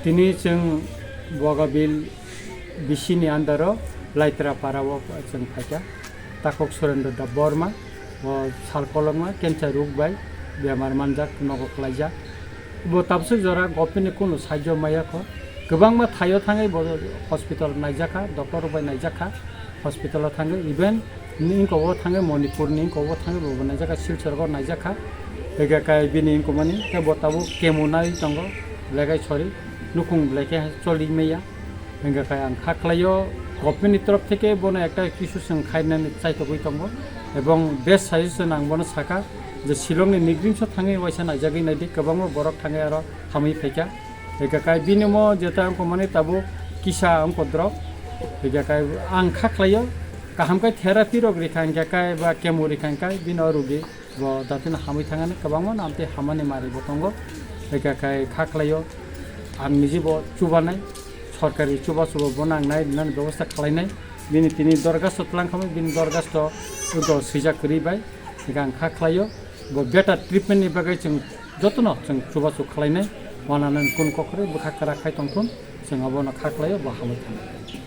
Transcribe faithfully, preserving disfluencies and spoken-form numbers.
Tini chwng Bogabil B C ni under o Laitra para o chwng phaikha. Takhuk Surendra Da Borma, bo sal kolokma cancer rok bai bemar manjak, nogo klaijak. Bo tabswk jora government ni kunu sahajyo maya kho. Kwbangma thaio thangwi bo hospital naijakha, doctor rok bai naijakha, hospital o thangwi, even ni ingko o thangwi Manipur ni ingko o thangwi bo naijakha, Silchar o naijakha. Hinkhe kai bini ingko mani, tei bo tabuk chemo nai tongo, belai kai sori, nukhung belai khe choli maya. Hinkhe khe ang kha khlaio, government ni torof theke bono ekta kisu chwng khainani chaitogwi tongo, ebong best suggestion ang bono sakha je Shillong ni nigrimso thangwi waisa naijagwi naidi, kwbangma borok thangwi aro hamwi phaikha. Hinkhe khe bini mo jeta wngkha mani tabuk kisa wngkha drop. Hinkhe khe ang kha khlaio, kaham khe therapy rok rikha hinkhe khe ba chemo rikha hinkhe bini o rugi bo datino hamwi thangani kwbangma namtwi hamani mari bo tongo. Hinkhe khe kha khlaio, ang niji bo chubanai, sorkari chubachu bo bono ang nai rinani bebosta khlainai. Bini tini dorgasto twlang khamwi bini dorgasto ugo swijak kwrwi bai. Hinkhe ang kha khlaio, bo better treatment ni bagwi chwng jotono chwng chubachu khlainai, wananani kun kokrwi bwkha kwrak khai tongthun, chwng abono kha khlaio, bo hamwi thangwi.